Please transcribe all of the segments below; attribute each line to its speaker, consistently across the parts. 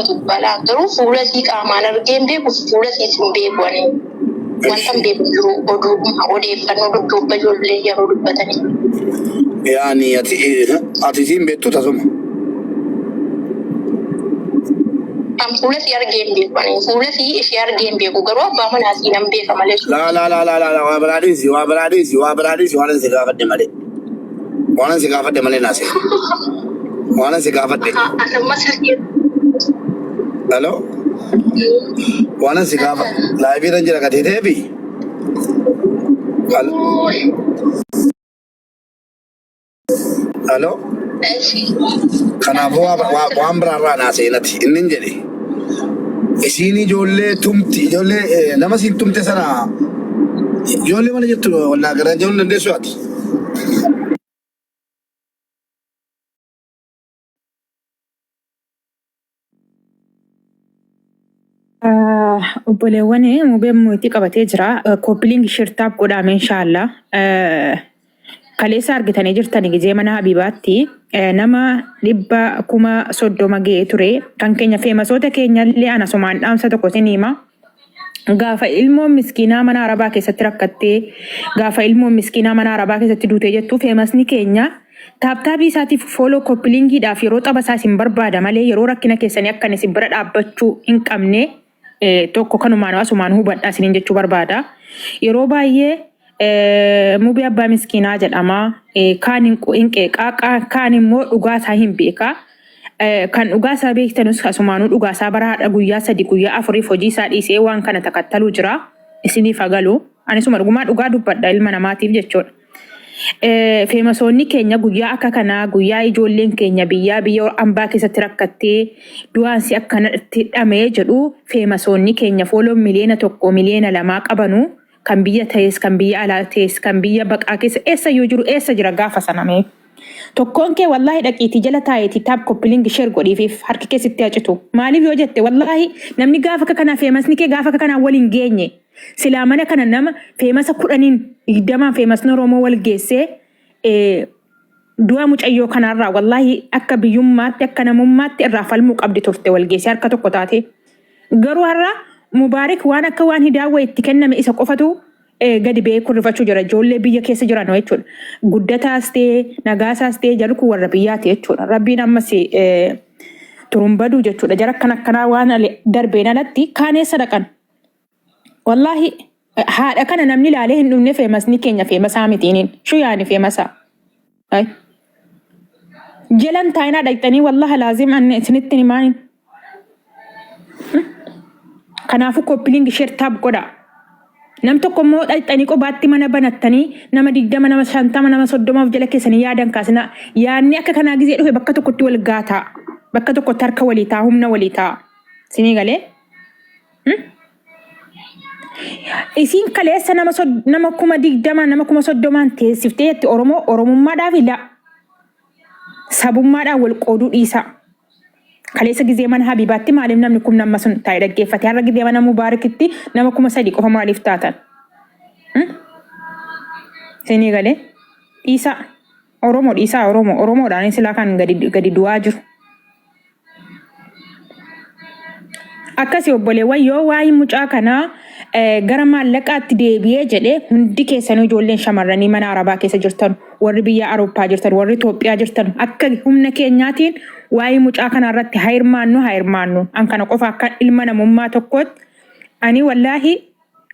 Speaker 1: dubbatu balaa garuu fuula isii qaamaan argee hin beeku fuula isiis hin beeku ani. Wanta hin beeku hin jiru oduudhuma odeeffannoo dudduubba ijoollee yeroo dubbatanii.
Speaker 2: Yaani ati ati isiin beektu tasuma.
Speaker 1: An fuula isii argee hin beeku ani fuula isii ishee argee hin beeku garuu abbaa manaa isii nan beeka malee.
Speaker 2: Laa laa laa laa laa laa waa biraa dhiisi waa biraa dhiisi waa biraa dhiisi waan ani si gaafadhe malee. Waan ani si gaafadhe malee naase. Waan ani si gaafadhe.
Speaker 1: An amma sirrii.
Speaker 2: Hello? Waan ani si gaafadhe. Laayivii irra jira gatii ta'eefi. Hello? Kanaafuu waan biraarraa naa seenati. Inni hin jedhe. Isiin ijoollee tumti ijoollee nama siin tumte sana ijoollee mana jirtu wallaa garaa ijoollee dandeessu ati.
Speaker 3: Obboleewwan mubeen mootii qabatee jira. Koppiliingi shirtaaf godhaame inshaallah. Kaleessa argitanii jirtani gizee mana Habibaatti nama 130,000 ga'ee ture. Kan keenya feemasoota keenya illee ana sumaan dhaamsa tokko isin hima. Gaafa ilmoon miskiinaa mana arabaa keessatti rakkattee gaafa ilmoon miskiinaa mana arabaa keessatti duutee jettu feemasni keenya taaptaabii isaatiif fooloo koppiliingiidhaaf yeroo xaba isaa isin barbaada malee yeroo rakkina keessanii akkan isin bira dhaabbachuu hin qabne tokko kanumaan asumaan hubadhaa isiniin jechuu barbaada. Yeroo baay'ee mubee abbaa miskiinaa jedhama. Kaan hin qeeqaa kaan immoo dhugaa isaa hin beekaa. Kan dhugaa isaa beektanus asumaanuu dhugaa isaa bara haadha guyyaa sadi guyyaa afuriif hojii isaa dhiisee waan kana takattaluu jira. Isiniif haa galu. Anisuma dhugumaa dhugaa dubbadha ilma namaatiif jechuudha. Feemasoonni keenya guyyaa akka kanaa guyyaa ijoolleen keenya biyyaa biyya ambaa keessatti rakkattee du'aansi akkanatti dhamee jedhu feemasoonni keenya fooloon 1 miliyoona 2 miliyoona qabanu kan biyya ta'es kan biyya alaa ta'es kan biyya baqaa keessa eessayyuu jiru eessa jira gaafa sana mee. Tokkoon kee wallaahi dhaqiitii jala taa'iitii taap koppilingi sheer godhiifiif harki kee sitti haa citu. Maaliif yoo jette wallaahi namni gaafa akka kanaa feemasni kee gaafa akka kanaa wal hin geenye. Silaa mana kana nama feemasa 10n 20n feemasni Oromoo wal geessee du'a mucayyoo kanaarraa wallaahi akka biyyummaatti akka namummaatti irraa falmuu qabdi turte wal geessee harka tokko taatee. Garuu har'a Mubaarik waan akka waan hidaawwa itti kenname isa qofatu gadi ba'ee kurrifachuu jira. Ijoollee biyya keessa jiran jechuudha. Guddataas ta'ee nagaasaas ta'ee jarri kun warra biyyaati jechuudha. Rabbiin ammas turumbaduu jechuudha. Jara akkan akkanaa waan darbeen alatti kaan eessa dhaqan? Wallaahi haadha kana namni ilaalee hin dhumne feemasni keenya feemasaa mitiiniin. Shuu yaani feemasaa. Ay. Jalan taayinaa dhaqxanii wallahi laazim anni isinitti himaan. Kanaafuu koppiliingi sheer taap godhaa. Nam tokko immoo dhaqxanii qobaatti mana banattanii nama 20 nama 50 nama 30 of jala keessanii yaadan kaasinaa. Yaadni akka kanaa gizee dhufe bakka tokkotti wal gaataa. Bakka tokkotti harka walii ta'a humna walii ta'a. Isinii galee? Isiin kaleessa nama nama 20,000 nama 30,000 teessiftee jetti Oromoo Oromummaadhaaf la sabummaadhaan wal qooduu dhiisaa. Kaleessa gizee mana Habibaatti maaliif namni kumni amma sun taa'ee dhaggeeffate har'a gizee mana Mubaarakitti nama 3,000 qofa maaliif taatan? Isinii galee dhiisaa Oromoo dhiisaa Oromoo Oromoodhaan silaa kan gadi gadi du'aa jiru. Akkasi obboleewwan yoo waa'ee mucaa kanaa gara maallaqaatti deebi'ee jedhee hundi keessanuu ijoolleen shamarranii mana arabaa keessa jirtan warri biyya Awurooppaa jirtan warri Itoophiyaa jirtan akka humna keenyaatiin waa'ee mucaa kanaa irratti haa hirmaannu haa hirmaannu an kana qofa akka ilma namummaa tokkootti ani wallaahi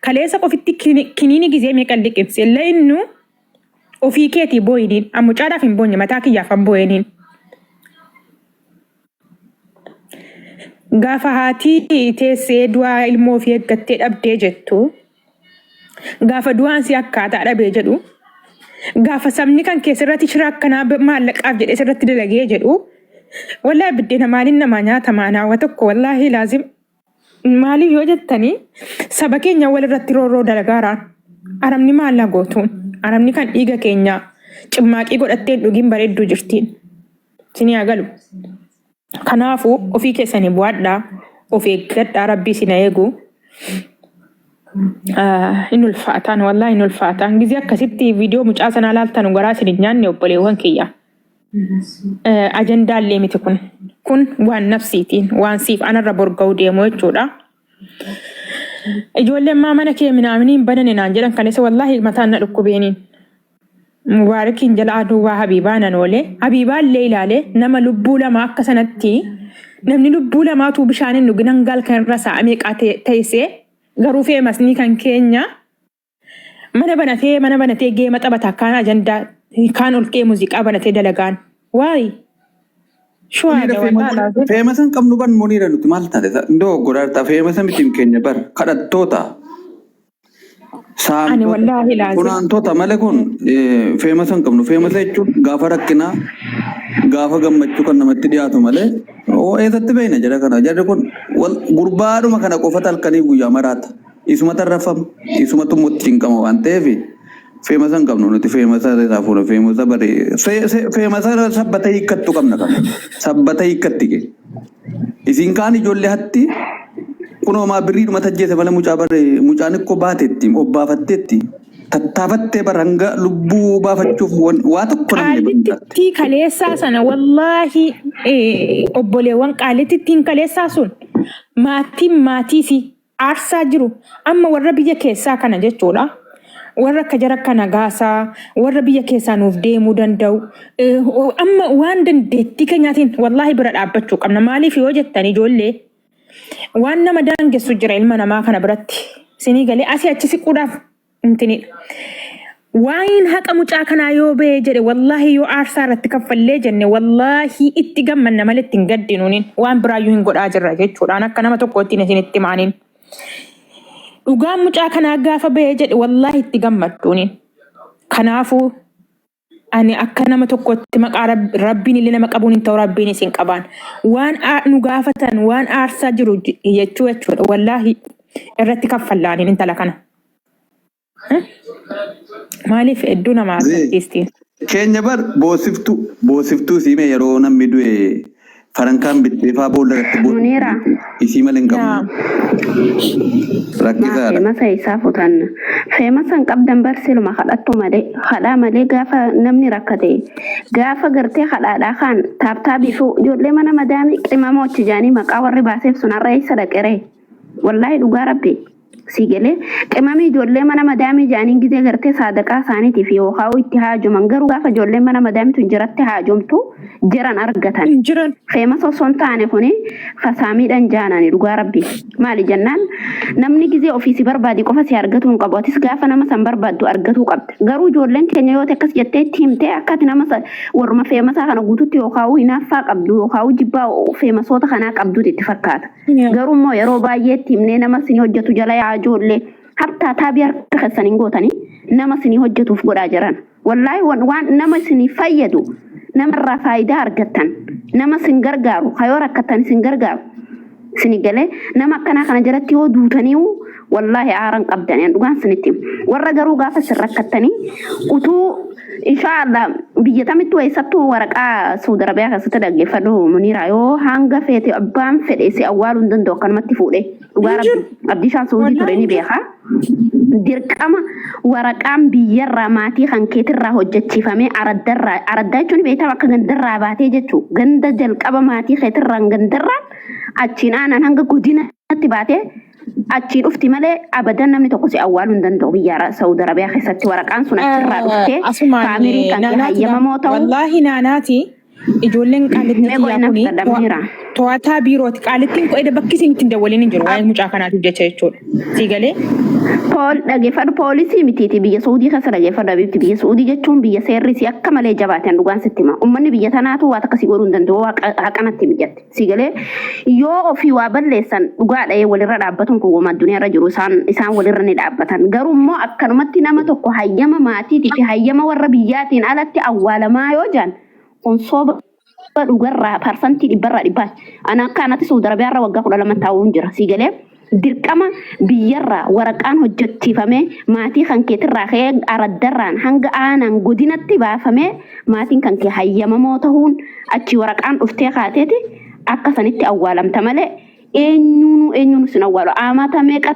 Speaker 3: kaleessa qofitti kiniini gizee meeqan liqimse illee innu ofii keetii boo'iniin an mucaadhaaf hin boonye mataa kiyyaaf an boo'iniin. Gaafa haati teessee du'aa ilmoo ofii eeggattee dhabdee jettu, gaafa du'aan si akkaataa dhabee jedhu, gaafa sabni kan kee sirratti shira akkanaa maallaqaaf jedhee sirratti dalagee jedhu, wallaahi biddeena maaliin namaa nyaatama anaa wa tokko wallaahi laazim maaliif yoo jettanii saba keenya wal irratti roorroo dalagaaraan arabni maal na gootuun arabni kan dhiiga keenya cimmaaqii godhatteen dhugiin bareedduu jirtiin. Isinii haa galu. Kanaafuu ofii keessanii bu'adhaa, of eeggadhaa, rabbii isin haa eegu. Hin ulfaataan, wallaahi hin ulfaataan. Gizee akkasitti viidiyoo mucaa sanaa laaltanu garaa isin hin nyaanne obboleewwan kiyya. Ajandaallee miti kun. Kun waan nafsiitiin waan siif anarra borga'u deemu jechuudha. Ijoolleen maa mana kee minaaminiin banane naan jedhan kaleessa wallaahi mataan na dhukkubeeniin. Mubaarakiin jala aduwaa Habiibaa nan oole. Habiibaa illee ilaale nama lubbuu lama akka sanatti namni lubbuu lamaatu bishaan hin dhugin hanga halkan irra sa'a meeqaa teessee garuu feemasnii kan keenya mana banatee mana banatee geema taphata kaan ajandaa kaan ol ka'ee muuziqaa banatee dalagaan. Waay
Speaker 4: Muniira
Speaker 3: shuwaadha wallaahi laazim.
Speaker 4: feemasa hin qabnu bar Muniira nuti maal taate indoo godaarta feemasa miti keenya bar kadhattoota
Speaker 3: Ani
Speaker 4: saamtota
Speaker 3: wallaahi laazim.
Speaker 4: funaantota malee kun feemasa hin qabnu. Feemasa jechuun gaafa rakkinaa gaafa gammachuu kan namatti dhiyaatu malee oo eessatti beekna jedha kana jarri kun wal gurbaadhuma kana qofata halkanii guyyaa maraata isuma tarrafama isuma tummutti cinqama waan ta'eef feemasa hin qabnu nuti feemasa isaa fuuna feemasa bari feemasa sabbata hiikkattu qabna kana sabbata hiikkatti kee isin kaan ijoollee hatti kunoo maa birriidhuma tajjeese malee mucaa bare mucaan ikkoo baateetti obbaafatteetti tattaafattee bara hanga lubbuu baafachuuf waa tokko namni barbaadde.
Speaker 3: Qaallittii kaleessaa sana wallaahi obboleewwan qaallittiin kaleessaa sun maatiin maatiisi aarsaa jiru amma warra biyya keessaa kana jechuudha. Warra akka jara akka nagaasaa warra biyya keessaa nuuf deemuu danda'u amma waan dandeettii keenyaatiin wallaahi bira dhaabbachuu qabna. Maaliif yoo jettan ijoollee waan nama daangessu jira ilma namaa kana biratti sinii galee asii achi siquudhaaf intinidha. Waa'een haqa mucaa kanaa yoo ba'ee jedhe wallaahi yoo aarsaa irratti kaffallee jenne wallaahi itti gammanna malee itti hin gaddinuuniin waan biraayyuu hin godhaa jirra jechuudhaan akka nama tokkootti isin itti maaniin. Dhugaan mucaa kanaa gaafa ba'ee jedhe wallaahi itti gammadduuniin. Kanaafuu ani akka nama tokkotti maqaa rabbiin illee nama qabuun hin ta'u rabbiin isin qabaan. Waan nu gaafatan waan aarsaa jiru jechuu jechuudha wallaahi irratti kaffallaaniin intala kana. Maaliif hedduu nama agarsiisti.
Speaker 4: Keenya bar boosiftuu boosiftuu siime yeroo namni du'e farankaan bittee faa boolla irratti
Speaker 5: Muniira.
Speaker 4: boosiftuu isii malee hin qabnu.
Speaker 3: Naam.
Speaker 5: Maa
Speaker 4: Rakkisaadha.
Speaker 5: feemasa isaa futan. Feemasa hin qabdan bar siluma kadhattu malee. Kadhaa malee gaafa namni rakkate gaafa gartee kadhaadhaa kaan taaptaabii fi ijoollee mana madaamii qimamochi jaanii maqaa warri baaseef sun har'a eessa dhaqeree. Wallaahi dhugaa rabbi. Sii galee qimamii ijoollee mana madaamii jaaniin gizee gartee saadaqaa isaaniitiif yookaan itti haajoman garuu gaafa ijoolleen mana madaamii tun jiratti haajomtu jiran argatan.
Speaker 3: Hin jiran.
Speaker 5: Feemasa osoo hin taane kuni fasaamiidhaan jaanani dhugaa rabbi. Maali jennaan namni gizee ofii si barbaade qofa si argatuu hin qabu. Atis gaafa nama san barbaaddu argatuu qabda. Garuu ijoolleen keenya yoo akkas jettee itti himtee akka ati nama warruma feemasaa kana guututti yookaan hinaaffaa qabdu yookaan jibbaa feemasoota kanaa qabduuti itti fakkaata. Garuu immoo yeroo baay'ee itti himnee nama isinii hojjetu jala yaa ijoollee hattaa taabii harka keessan hin gootanii nama isinii hojjetuuf godhaa jiran. Wallaahi waan nama isinii fayyadu namarraa faayidaa argattan nama isin gargaaru kayoo rakkattan isin gargaaru isinii galee nama akkanaa kana jalatti yoo duutaniiyu wallaahi aaran qabdan yan dhugaan isinitti himu. Warra garuu gaafa isin rakkattanii utuu inshaallah biyya tamittuu eessattuu waraqaa Saudi Arabiyaa keessatti dhaggeeffadhu Muniira yoo hanga feete abbaan fedhe si awwaaluu hin danda'u akkanumatti fuudhee dhugaa
Speaker 3: Hin
Speaker 5: rabbi
Speaker 3: jiru.
Speaker 5: abdiishaan Saudii ture
Speaker 3: Wallaahi
Speaker 5: ni
Speaker 3: hin jiru.
Speaker 5: beeka. Dirqama waraqaan biyyarraa maatii kan keetirraa hojjechiifamee araddarraa araddaa jechuun beektaa bakka gandarraa baatee jechuu ganda jalqaba maatii keetirraan gandarraan achiin aanaan hanga godinatti baatee achii dhufti malee abadan namni tokko si awwaaluu hin danda'u biyya Saudi Arabiyaa keessatti waraqaan sun achirraa dhuftee
Speaker 3: Asumaan
Speaker 5: faamiliin kan kee
Speaker 3: naanaati
Speaker 5: hayyamamoo ta'u
Speaker 3: wallaahi naanaati ijoolleen qaalittii
Speaker 5: mee
Speaker 3: kiyyaa
Speaker 5: qo'inna
Speaker 3: kuni
Speaker 5: fudhadhamniira.
Speaker 3: to'ataa biirooti. Qaalittiin qo'ee bakki isin ittiin dawwaliin hin jiru waa'ee mucaa kanaatiif jecha jechuudha. Sii galee?
Speaker 5: Pool dhageeffadhu poolisii mitiiti biyya Suudii keessa dhageeffadhu Habiibti biyya Suudii jechuun biyya seerri si akka malee jabaatan dhugaan sitti hima ummanni biyya tanaatu waan akkasii godhuu hin danda'u haqanatti biyyatti si galee yoo ofii waa balleessan dhugaa dha'ee walirra dhaabbatuun kun wama addunyaa irra jiru isaan isaan walirra ni dhaabbatan garuu immoo akkanumatti nama tokko hayyama maatiitii fi hayyama warra biyyaatiin alatti awwaalamaa yoo jaan kun soba dhugarraa parsantii dhibbarraa dhibbaati. Ana akka anatti Saudi Arabiyaarra waggaa 12 taa'uun jira. Sii galee dirqama biyyarraa waraqaan hojjechiifamee maatii kan keetirraa ka'ee araddarraan hanga aanaan godinatti baafamee maatiin kan kee hayyamamoo ta'uun achii waraqaan dhuftee kaateeti akka sanitti awwaalamta malee eenyuunuu eenyuun sin awwaalu. Amata meeqa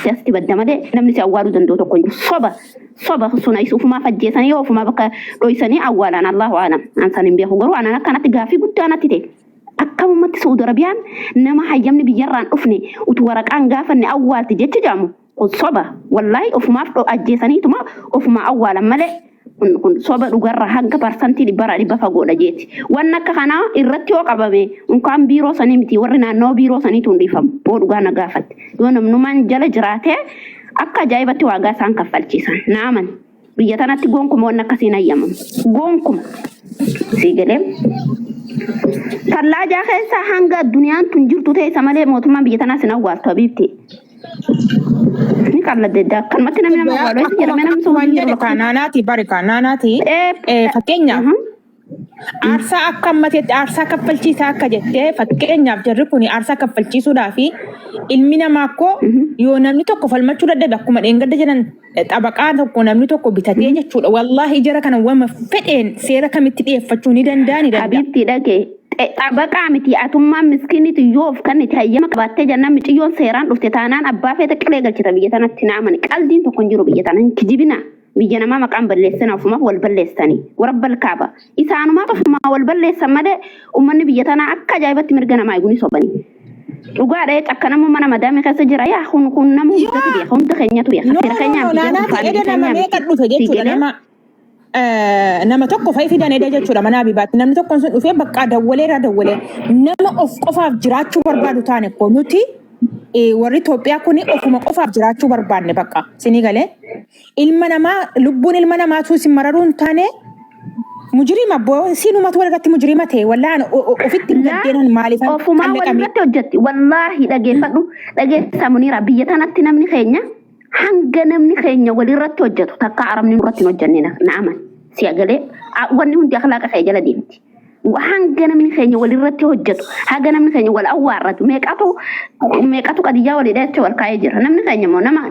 Speaker 5: Duutee asitti badda malee namni si awwaaluu danda'u tokko hin jiru. Soba soba suna isa ofumaaf ajjeesanii yoo ofumaa bakka dhoysanii awwaalan Allahu aalam. An san hin beeku garuu anan akkanatti gaaffii guddaa natti ta'e. Akkamumatti Saudi Arabiyaan nama hayyamni biyyarraan dhufne utu waraqaan gaafanne awwaalti jechi jedhamu kun soba. Wallaahi ofumaaf ajjeesaniituma ofumaa awwaalan malee kun kun soba dhugarra hanga parsantii dhibbarraa dhibba fagoodha jeeti. Wanni akka kanaa irratti yoo qabame unkaan biiroo sanii miti warri naannoo biiroo saniitu hin dhiifamu. Yoo dhugaa na gaafatte. Yoo namnumaan jala jiraate akka ajaa'ibatti waagaa isaan kaffalchiisan. Na amani. Biyya tanatti gonkuma wanni akkasii hin hayyamamu. Gonkuma. Sii galee. Tallaajaa keessa hanga addunyaan tun jirtu teessa malee mootummaan biyya tanaas hin awwaaltu habiibti. Ni qalladde akkanumatti namni nama awwaalu eessa
Speaker 3: Akkuma
Speaker 5: jedhamee namni
Speaker 3: akkuma
Speaker 5: sun
Speaker 3: jedhe kaa naanaati bari kaa naanaati fakkeenyaaf aarsaa akka ammateetti aarsaa kaffalchiisaa akka jettee fakkeenyaaf jarri kun aarsaa kaffalchiisuudhaa fi ilmi namaa akkoo yoo namni tokko falmachuu dadhabe akkuma dheengadda jedhan xabaqaa tokko namni tokko bitatee jechuudha. Wallaahi jara kana wama fedheen seera kamitti dhiyeeffachuu ni danda'a ni danda'a.
Speaker 5: Habiibtii dhage xabaqaa miti atummaan miskiinitu yoo of kennite hayyama qabaattee jennaan miciyyoon seeraan dhufte taanaan abbaa feete qilee galchita biyya tanatti na amani qaldiin tokko hin jiru biyya tana hin kijibina biyya namaa maqaan balleessina ofumaaf wal balleessanii warabbal kaaba isaanumaa ofumaa wal balleessan malee ummanni biyya tanaa akka ajaa'ibatti mirga namaa eegu ni sobanii. Dhugaadha akka nama mana madaamii keessa jira yaa kun kun nama hundatu beeka hunda keenyatu beeka
Speaker 3: No,
Speaker 5: fira
Speaker 3: no,
Speaker 5: keenyaa
Speaker 3: no,
Speaker 5: miti jarri
Speaker 3: naanaati
Speaker 5: faamilii
Speaker 3: eda nama
Speaker 5: keenyaa
Speaker 3: meeqa
Speaker 5: miti
Speaker 3: dhufe
Speaker 5: si
Speaker 3: jechuudha
Speaker 5: galee
Speaker 3: nama nama tokko fa'i fidan eda jechuudha mana Habibaatti namni tokkoon sun dhufee bakka dawwaleera dawwalee nama of qofaaf jiraachuu barbaadu taane koo nuti warri Itoophiyaa kun ofuma qofaaf jiraachuu barbaanne bakka sinii galee ilma namaa lubbuun ilma namaatu isin mararuu hin taane mujriima boo siinumatu walirratti mujriima ta'e wallaan ofitti hin
Speaker 5: Laa
Speaker 3: gaddeenan maaliifan
Speaker 5: ofumaa
Speaker 3: qallaqamee
Speaker 5: walirratti hojjetti. Wallaahi dhageeffadhu dhageessa Muniira biyya tanatti namni keenya hanga namni keenya walirratti hojjetu takka arabni nurratti hin hojjenne na aman. Si agalee wanni hundi akhlaaqa kee jala deemti. Hanga namni keenya walirratti hojjetu haga namni keenya wal awwaarratu meeqatu meeqatu qadiyyaa walii dhayacha wal kaa'ee jira. Namni keenya immoo nama